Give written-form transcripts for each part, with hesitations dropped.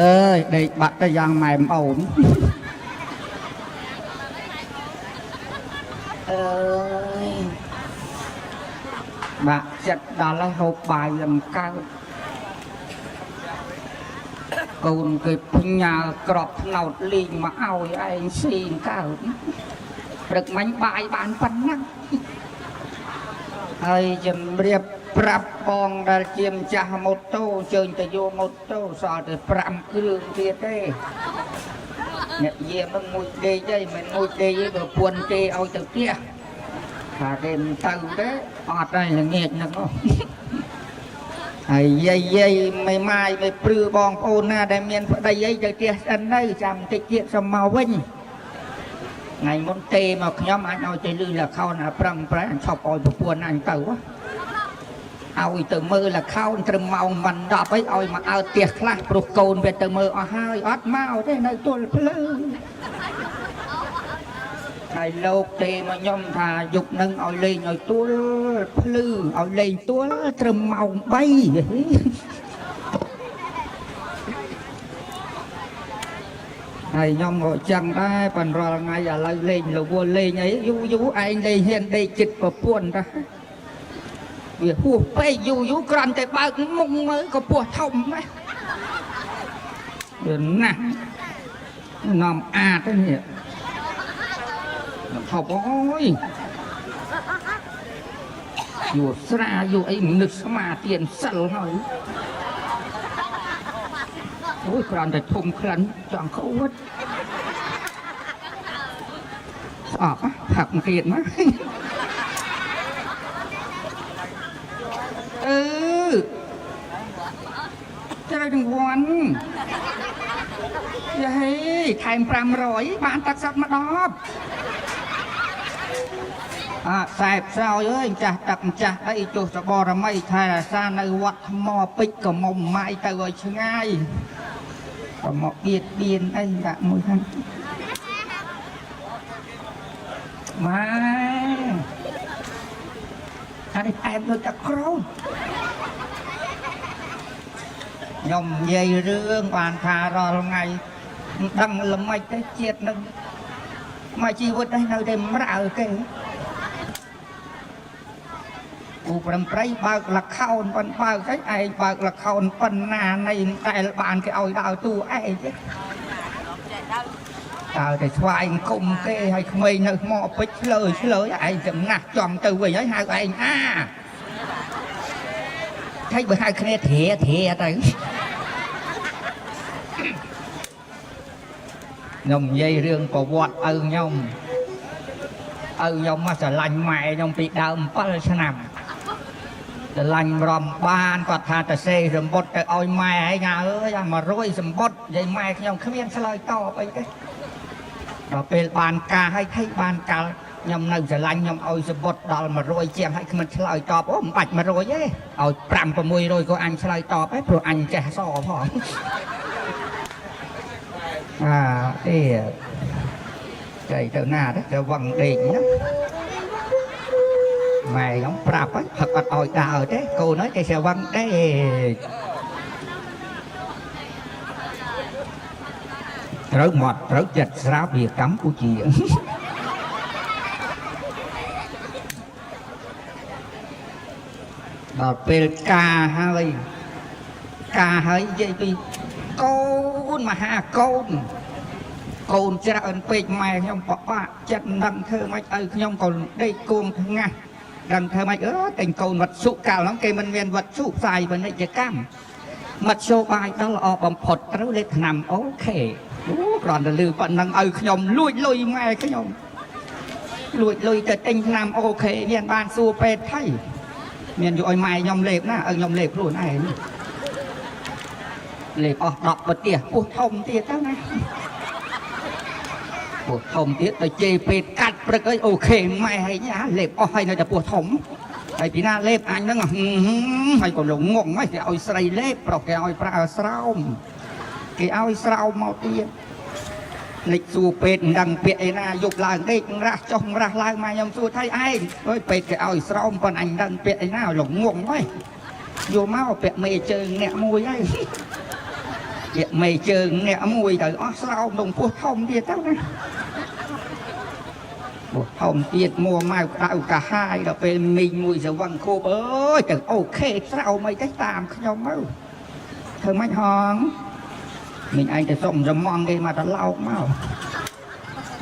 អើយដេកបាក់ទៅយ៉ាងម៉ែប្អូនអើយបាក់ចិត្តដល់ហើយហូបបាយវាមិនកើតកូនគេផ្ញើក្របថ្នោតលីងមកឲ្យឯងស៊ីមិនកើតព្រឹកមិញបាយបានប៉ុណ្ណឹងហើយជំរាបប្រាប់បងដែលជាម្ចាស់ម៉ូតូអញ្ជើញទៅយកម៉ូតូសល់តែ5គ្រឿងទៀតទេអ្នកយាមនឹងមួយដេកអីមិនមួយដេកអីបើពួនគេឲ្យទៅផ្ទះថាគេមិនទៅទេអត់ហើយល្ងាចហ្នឹងហ៎ហើយយាយយាយមិនម៉ាយមិនព្រឺបងប្អូនណាដែលមានប្តីអីទៅផ្ទះស្អិនទៅចាំតិចទៀតសុំមកវិញថ្ងៃមុនទេមកខ្ញុំអាចឲ្យទៅលឺលខោនអាប្រឹងប្រែអញឈប់ឲ្យប្រពន្ធអញទៅហ៎ឲ្យទៅមើលលខោនត្រឹមម៉ោងមិន10អីឲ្យមកអើផ្ទះខ្លះព្រោះកូនវាទៅមើលអស់ហើយអត់មកទេនៅទល់ភ្លឺហើយលោកទេមកខ្ញុំថាយុគនឹងឲ្យលេងឲ្យទួលភ្លឺឲ្យលេងទួលត្រឹមម៉ោង3ហើយខ្ញុំក៏ចឹងដែរប៉ុន្តែរាល់ថ្ងៃឥឡូវលេងរវល់លេងអីយូរយូរឯងលេងហ៊ានដេកចិត្តប្រពន្ធតាវាហួសពេកយូរយូរគ្រាន់តែបើកមុខមើលក៏ពោះធំដែរវាណាស់នាំអាតនេះថប់អូយយកស្រាយកអីមនុស្សស្មាទៀនសិលហើយអូយគ្រាន់តែធំក្លិនចង់ក្អួតស្អប់ផឹកទៀតមកអឺត្រូវនឹងវ័នយ៉ាហេថែម500បានទឹកសុទ្ធមកដបអើសែបសោយអើយម្ចាស់ទឹកម្ចាស់អីចុះសបរមីថែរក្សានៅវត្តថ្មពេជ្រក៏មុំម៉ាយទៅឲ្យឆ្ងាយក៏មកបៀតបៀនអីដាក់មួយហ្នឹងម៉ែអានេះអែមដូចតែក្រោនខ្ញុំនិយាយរឿងបានថារាល់ថ្ងៃមិនដឹងល្មិចទេជាតិនឹងមកជីវិតនេះនៅតែម្រើគេពូប្រំប្រៃបើកលខោនប៉ុនបើកអីឯងបើកលខោនប៉ុណ្ណានៃតែបានគេឲ្យដើរទូឯងទេតើតែស្វាយអង្គុំគេឲ្យក្មេងនៅថ្មពេជ្រឆ្លើយឆ្លើយឯងចំណាស់ចំទៅវិញហើយហៅឯងអាថៃបើហៅគ្នាធាធាទៅខ្ញុំនិយាយរឿងប្រវត្តិឪខ្ញុំឪខ្ញុំមកស្រឡាញ់ម៉ែខ្ញុំពីដើម7ឆ្នាំស្រឡាញ់រំបានគាត់ថាទៅសេសម្បុតទៅឲ្យម៉ែឯងអើយ100សម្បុតនិយាយម៉ែខ្ញុំគ្មានឆ្លើយតបអីទេដល់ពេលបានការឲ្យថៃបានកាលខ្ញុំនៅស្រឡាញ់ខ្ញុំឲ្យសម្បុតដល់100ជាងឲ្យគ្មានឆ្លើយតបអូមិនបាច់100ទេឲ្យ5 600ក៏អញឆ្លើយតបឯងព្រោះអញចេះសផងអាទេចៃទៅណាទៅវឹងដេកហ្នឹងម៉ែខ្ញុំប្រាប់ហើយផឹកអត់ឲ្យដើរទេកូនអើយគេសេវឹងដេកត្រូវមកត្រូវចិត្តស្រាបៀកម្ពុជាដល់ពេលការហើយការហើយនិយាយពីកូនមហាកូនកូនច្រើនពេកម៉ែខ្ញុំពិបាកចិត្តមិនដឹងធ្វើម៉េចឲ្យខ្ញុំក៏ដេកគួងថ្ងាស់ដឹងធ្វើម៉េចអើតែកូនវត្តសុកាលហ្នឹងគេមិនមានវត្តសុផ្សាយពាណិជ្ជកម្មមធ្យោបាយដល់ល្អបំផុតត្រូវលេបថ្នាំអូខេអូគ្រាន់តែលឺប៉ុណ្ណឹងឲ្យខ្ញុំលួចលុយម៉ែខ្ញុំលួចលុយទៅទិញថ្នាំអូខេមានបានសួរពេទ្យថៃមានយកឲ្យម៉ែខ្ញុំលេបណាឲ្យខ្ញុំលេបខ្លួនឯងលេបអស់10ប្រទេសពោះធំទៀតទៅណាពោះធំទៀតទៅជេរពេទ្យកាត់ព្រឹកអីអូខេម៉ែហើយញ៉ាលេបអស់ហើយនៅតែពោះធំហើយពីណាលេបអញហ្នឹងហើយក៏លងងហ្នឹងគេឲ្យស្រីលេបប្រុសគេឲ្យប្រើស្រោមគេឲ្យស្រោមមកទៀតលេចសួរពេទ្យមិនដឹងពាក្យអីណាយប់ឡើងដេករះចុះរះឡើងមកខ្ញុំសួរថៃឯងអើយពេទ្យគេឲ្យស្រោមប៉ុន្តែអញមិនដឹងពាក្យអីណាលងងហ្នឹងយកមកពាក្យមេជើងអ្នកមួយហើយ ជាមេជើងអ្នកមួយទៅអស់ស្រោមក្នុងពោះធំទៀតទៅណាពោះធំទៀតមួម៉ៅក្តៅកាហាយដល់ពេលមីងមួយសវឹងខួបអើយទៅអូខេស្រោមអីទៅតាមខ្ញុំទៅធ្វើម៉េចហងមីងឯងទៅសុំសំងគេមកត្រឡោកមក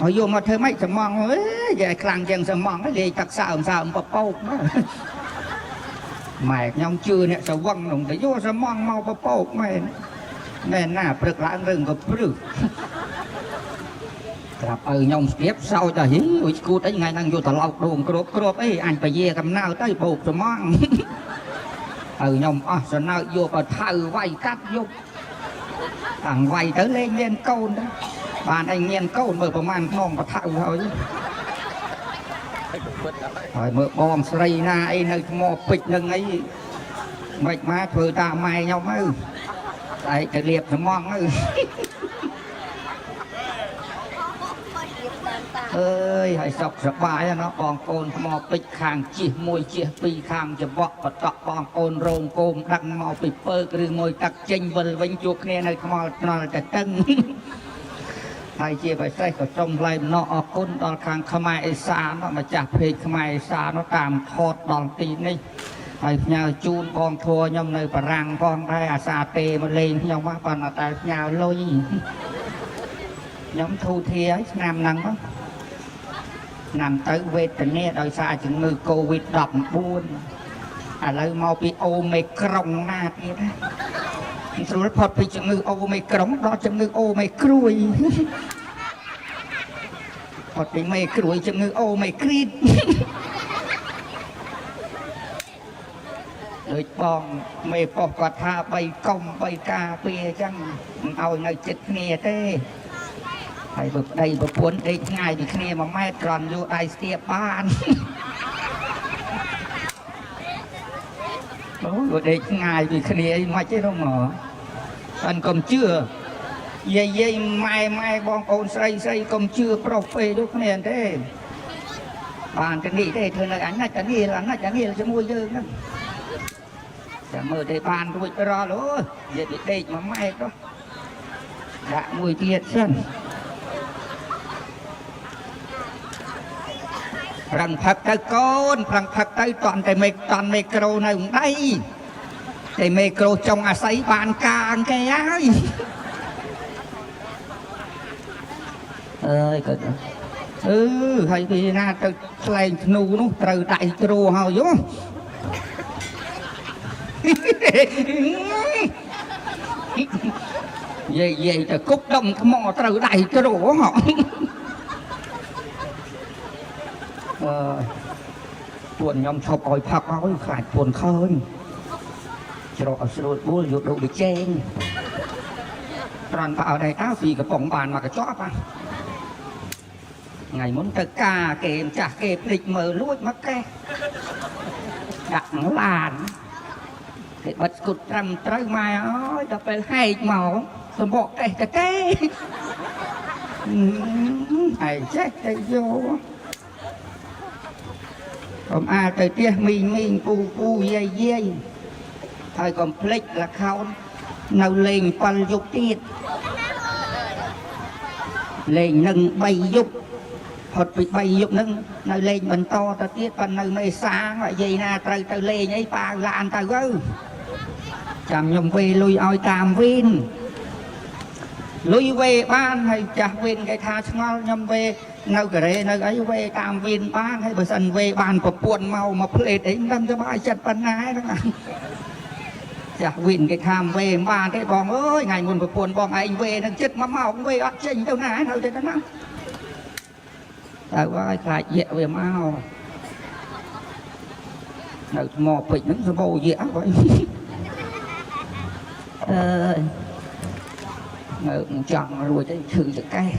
ឲ្យយកមកធ្វើម៉េចសំងអើយយាយខ្លាំងជាងសំងលាយទឹកសើមសើមពពកមកម៉ែខ្ញុំជឿអ្នកសវឹងនោះទៅយកសំងមកពពកមែនណែណាព្រឹកឡើងរឿងក៏ព្រឹសក្រាប់ឪខ្ញុំស្ទាបសោចដល់ហីអុយស្គួតអីថ្ងៃហ្នឹងយកត្រឡោកដងគ្របគ្របអីអញពយាកំណៅទៅបោកសំងឪខ្ញុំអស់សំណើចយកបើថៅវាយកាត់យកតាំងវាយទៅលេងមានកូនទៅបានអញមានកូនមើលប្រហែលខ្នងបថៅហើយហើយមើលបងស្រីណាអីនៅថ្មពេជ្រនឹងអីមិនមកធ្វើតាមម៉ែខ្ញុំទៅស្អែកទៅលៀបសំងទៅអើយហើយសុខសប្បាយណាបងប្អូនថ្មពេជ្រខាងជិះមួយជិះពីរខាងច្បក់បតក់បងប្អូនរោងគោមដឹកមកពីពើកឬមួយទឹកចេញវិលវិញជួបគ្នានៅថ្មថ្នល់តែតឹងហើយជាពិសេសក៏សូមថ្លែងអំណរអគុណដល់ខាងខ្មែរអេសានម្ចាស់ពេកខ្មែរអេសានតាមថតដល់ទីនេះហើយផ្ញើជូនបងធัวខ្ញុំនៅបារាំងផងដែរអាសាទេមកលេងខ្ញុំប៉ុន្តែផ្ញើលុយខ្ញុំធូធាហើយឆ្នាំហ្នឹងឆ្នាំទៅវេទនាដោយសារជំងឺ Covid-19 ឥឡូវមកពីអូមេក្រុងណាទៀតណាស្រួលផុតពីជំងឺអូមេក្រុងដល់ជំងឺអូមេគ្រួយផុតពីមេគ្រួយជំងឺអូមេគ្រីតដូចបងមេប៉ុស្គាត់ថា3កុំ3ការពារអញ្ចឹងមិនឲ្យនៅចិត្តគ្នាទេហើយបើប្តីប្រពន្ធដេកឆ្ងាយពីគ្នា1ម៉ែត្រគ្រាន់យកដៃស្ទាបបានអូបើដេកឆ្ងាយពីគ្នាអីមិនទេនោះមកអនកុំជឿយាយយាយម៉ែម៉ែបងប្អូនស្រីស្រីកុំជឿប្រុសពេកដូចគ្នាទេបានទៅនេះទេធ្វើនៅអញណាច់តានេះអញណាច់តានេះជាមួយយើងហ្នឹងចាំមើលទេបានរួចរាល់អូនិយាយពីដេក1ម៉ែត្រដាក់មួយទៀតសិនប្រឹងផឹកទៅកូនប្រឹងផឹកទៅតន់តែមេតន់មេក្រូនៅដៃតែមេក្រូចុងអាស័យបានកាងគេហើយអើយក៏អឺហើយពីណាទៅខ្លែងធ្នូនោះត្រូវដៃទ្រូហើយយោយាយយាយទៅគប់ដុំថ្មត្រូវដៃទ្រូហ៎អឺពួនខ្ញុំឈប់ឲ្យផឹកហើយខ្លាចពួនខើញច្រកឲ្យស្រួលបួលយកដូចបិជែងត្រង់បើអត់ដែរតើពីកំប៉ុងបានមកកញ្ចប់ថ្ងៃមុនទៅការគេម្ចាស់គេភ្លេចមើលលួចមកកេះដាក់ឡានគេបិទស្គុតត្រឹមត្រូវម៉ែអើយដល់ពេលហែកមកសម្បកកេះតកេឯងចេះតែយកកុំអាទៅផ្ទះមីងមីងពូពូយាយយាយហើយកុំភ្លេចលខោននៅលេង7យប់ទៀតលេងនឹង3យប់ផុតពី3យប់នឹងនៅលេងបន្តទៅទៀតប៉ុន្តែនៅមេសាយាយណាត្រូវទៅលេងអីប៉ាវឡានទៅទៅចាំខ្ញុំវេលុយឲ្យតាមវីនលុយវេបានហើយចាស់វីនគេថាឆ្ងល់ខ្ញុំវេនៅកូរ៉េនៅអីវេតាមវីនបានហើយបើសិនវេបានប្រពន្ធមកមកផ្លេតអីមិនដឹងសុបាយចិត្តប៉ុណ្ណាហ្នឹងចាស់វីនគេថាវេមិនបានទេបងអើយថ្ងៃមុនប្រពន្ធបងឯងវេនឹងចិត្តមកមកវេអត់ចេញទៅណានៅទៅណាទៅហើយខ្លាចយៈវាមកនៅថ្មពេជ្រហ្នឹងសម្បូរយៈហើយអើយនៅចង់រួចទៅឈឺចកេះ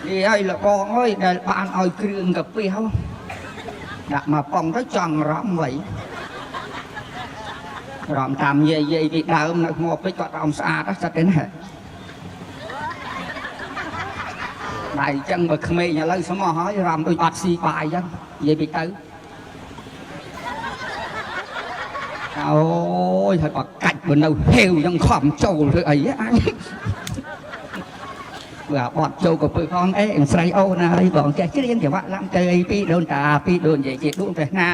នេះហើយលបងអើយដែលបានឲ្យគ្រឿងកាពះដាក់មកប៉ុងទៅចង់រំវៃរំតាមយាយយាយពីដើមនៅថ្មពេជ្រគាត់រំស្អាតសិតទេណាដៃចឹងបើក្មេងឥឡូវស្មោះហើយរំដូចអត់ស៊ីបាយចឹងនិយាយពីទៅអូ យហើយបើកាច់បើនៅហេវយ៉ាងខំចូលធ្វើអីអញបើបត់ចូលក៏ពើផងអេស្រីអូនហើយបងចេះច្រៀងចង្វាក់ឡាំទៅអីពីដូនតាពីដូនយាយជាដួងព្រះណា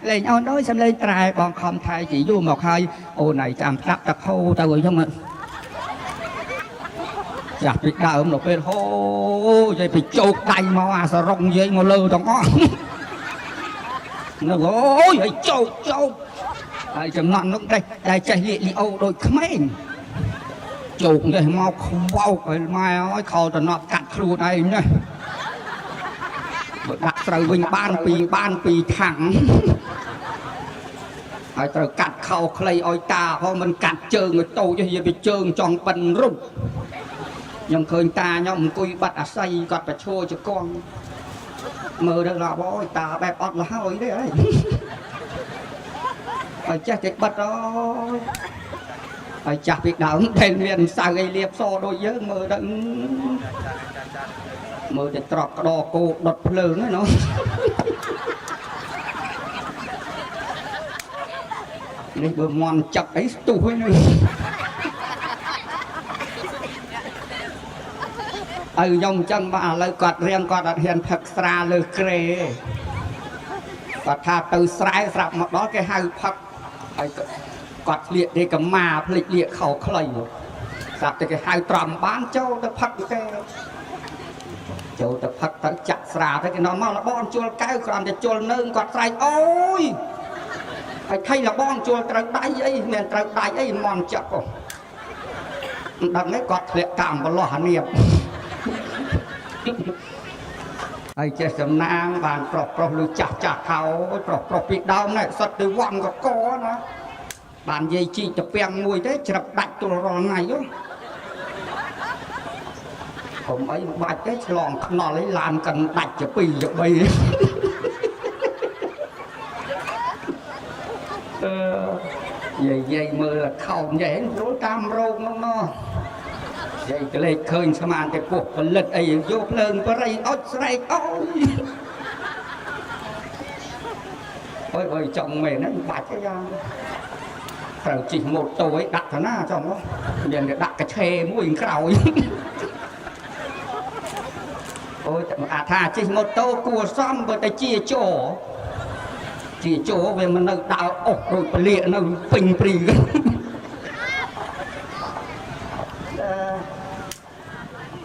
លេងអូនដោយសំលេងត្រែបងខំថៃជាយូរមកហើយអូនហើយចាំស្ដាប់តខោទៅអីហ្នឹងចាស់ពីដើមដល់ពេលហូយាយពីជោកដៃមកអាសរុងយាយមកលើទាំងអស់នៅអូយហើយជោកជោកហើយចំណន់នោះដែរតែចេះលៀកលីអូដូចក្មេងជោកនេះមកខ្វោកឲ្យម៉ែអើយខោតំណប់កាត់ខ្លួនឯងណាបើដាក់ត្រូវវិញបានពីបានពីខាងហើយត្រូវកាត់ខោខ្លីឲ្យតាផងមិនកាត់ជើងឲ្យតូចទេនិយាយពីជើងចង់ប៉ិនរុំខ្ញុំឃើញតាខ្ញុំអង្គុយបាត់អាស័យគាត់ប្រឈរជង្គង់មើលទៅដល់អូយតាបែបអត់លហើយទេអីហើយចេះតែបិទអូយហើយចាស់ពីដើមដែលមានសៅអីលៀបសដូចយើងមើលទៅមើលតែត្រកក្តរគោដុតភ្លើងហ្នឹងណោះនេះបើមន់ចឹកអីស្ទុះហ្នឹងឲ្យខ្ញុំអញ្ចឹងបាទឥឡូវគាត់រៀនគាត់អត់ហ៊ានផឹកស្រាលើក្រេគាត់ថាទៅស្រែស្រាប់មកដល់គេហៅផឹកហើយគាត់ស្លៀកទេកម្មាភ្លេចលៀកខោខ្លីស្រាប់តែគេហៅត្រំបានចូលទៅផឹកគេចូលទៅផឹកទៅចាក់ស្រាទៅគេនាំមកលបងជួលកៅគ្រាន់តែជួលនើងគាត់ស្រែកអូយហើយថៃលបងជួលត្រូវដៃអីមានត្រូវដៃអីមន់ចឹកហ៎មិនដឹងទេគាត់ធ្លាក់តាមបលោះអានៀបហើយចេះសំណាងបានប្រុសប្រុសលុចាស់ចាស់ខោប្រុសប្រុសពីដើមនេះសុទ្ធទៅវំកកណាបានយាយជីកតាពាំងមួយទេច្រឹបដាច់ទល់រាល់ថ្ងៃហ៎កុំអីបាច់ទេឆ្លងខ្នល់អីឡានកិនដាច់ជា2ជា3អឺយាយយាយមើលខោយាយរួលតាមរោងនោះណោះយាយកលេចឃើញស្មានតែពោះផលិតអីយកភ្លើងបរិយអុចស្រែកអូយអូយអូយចង់មែនហ្នឹងបាច់ទេយ៉ាងត្រូវជិះម៉ូតូឲ្យដាក់ទៅណាចង់មានតែដាក់កាឆេមួយក្រោយអូយអាថាជិះម៉ូតូគួរសមបើតែជាជោជាជោវាមិននៅដើរអុសដូចពលាកនៅពេញព្រី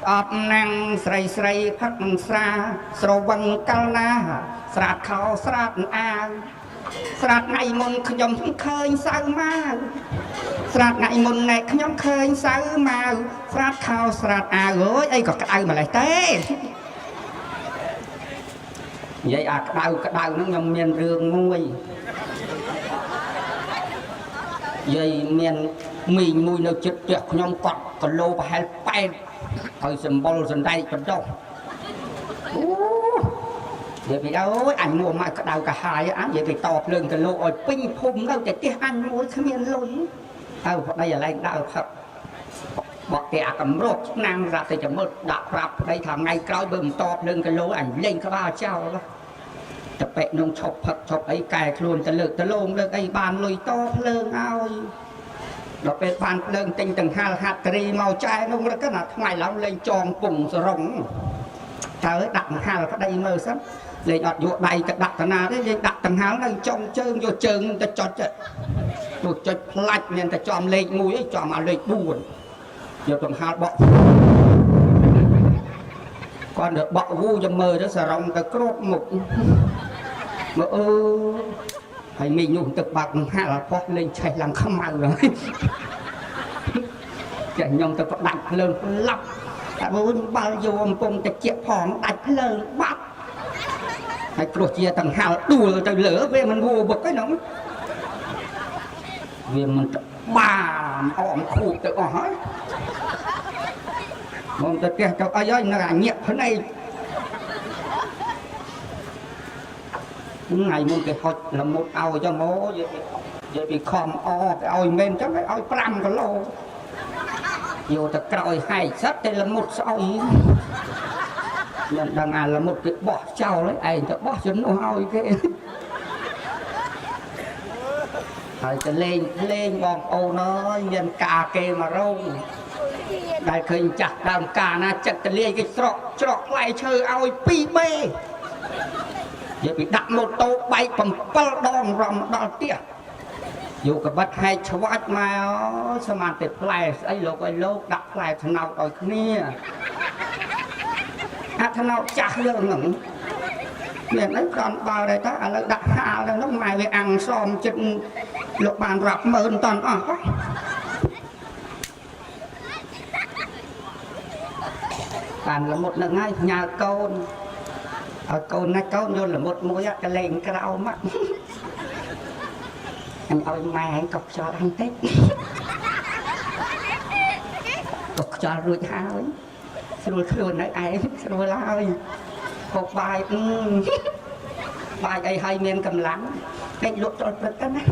អត់ណាំងស្រីស្រីផឹកស្រាស្រវឹងកាលណាស្រាតខោស្រាតអាវស្រាតថ្ងៃមុនខ្ញុំឃើញសៅម៉ាវស្រាតថ្ងៃមុនណែខ្ញុំឃើញសៅម៉ាវស្រាតខោស្រាតអាវអើយអីក៏ក្តៅម្លេះទេនិយាយអាក្តៅក្តៅហ្នឹងខ្ញុំមានរឿងមួយនិយាយមានមីងមួយនៅជិតផ្ទះខ្ញុំគាត់គីឡូប្រហែល8ហើយសម្បុរសណ្ដែកបណ្ដុះអូនិយាយពីអូយអញមួមកក្តៅកាហាយអញនិយាយពីតភ្លើងគីឡូឲ្យពេញភូមិនៅតែផ្ទះអញមួយគ្មានលុយហើយប្តីឥឡូវដើរផឹកបកគេអាកម្រោឆ្នាំងរ៉ាត់ទៅចមុតដាក់ប្រាប់ប្តីថាថ្ងៃក្រោយបើមិនតភ្លើងគីឡូអញលេងក្បាលចោលតប៉ិនងឈប់ផឹកឈប់អីកែខ្លួនទៅលើកទៅលងលើកអីបានលុយតភ្លើងឲ្យដល់ពេលបានភ្លើងទិញកង្ហាល់ហាត់រីមកចែនោះរកណាថ្ងៃឡើងលេងចងពងសរុងត្រូវដាក់កង្ហាល់ប្តីមើលសិនលេងអត់យកដៃទៅដាក់តាណាទេលេងដាក់កង្ហាល់នៅចុងជើងយកជើងទៅចុចទៅចុចផ្លាច់មានតែចំលេខ1ឯងចំឲ្យលេខ4យកកង្ហាល់បកគាត់ទៅបកវូចាំមើលទៅសរុងទៅគ្របមុខមកអឺហើយមីងនោះទឹកបាក់ហាល់ផោះលេងឆេះឡើងខ្មៅហើយចាខ្ញុំទៅផ្ដាច់ភ្លើងផ្លាប់តែមួយបាល់យកកំពុងតែជាផងដាច់ភ្លើងបាត់ហើយព្រោះជាតង្ហាល់ដួលទៅលើវាមិនវវឹកឯហ្នឹងវាមិនបាមអមខូចទៅអស់ហើយមកទៅផ្ទះទៅអីហើយនៅអាញាក់ភ្នែកថ្ងៃមុនគេហុចល្មុតឲ្យចឹងអូនិយាយពីខំអគេឲ្យមែនចឹងឲ្យ5គីឡូយកទៅក្រោយហែកសិតតែល្មុតស្អុយមិនដឹងអាល្មុតគេបោះចោលឯងទៅបោះជំនួសឲ្យគេ ហើយទៅលេងភ្លេងបងប្អូនអើយមានការគេមករងដែលឃើញចាស់ដើមការណាចិត្តតលាយគេស្រកច្រកផ្លែឈើឲ្យ2បេនិយាយពីដាក់ម៉ូតូបែក7ដងរំដល់ផ្ទះយកកបិតហែកឆ្វាច់មកស្មានតែផ្លែស្អីលោកឲ្យលោកដាក់ផ្លែថ្នោតឲ្យគ្នាអាថ្នោតចាស់យើងហ្នឹងមានអីគ្រាន់បើដែរតាឥឡូវដាក់ហាលទៅហ្នឹងម៉ែវាអាំងសមចិត្តលោកបានរាប់ម៉ឺនតន់អស់ហ៎បានល្មុតហ្នឹងហើយផ្ញើកូនឲ្យកូនណាកូនយកល្មុតមួយទៅលេងក្រោមអញឲ្យម៉ែឯងកុកខ្យល់អញតិចកុកខ្យល់រួចហើយស្រួលខ្លួនហើយឯងស្រួលហើយហូបបាយបាយអីហើយមានកម្លាំងដេកលក់ត្រល់ព្រឹកទៅណា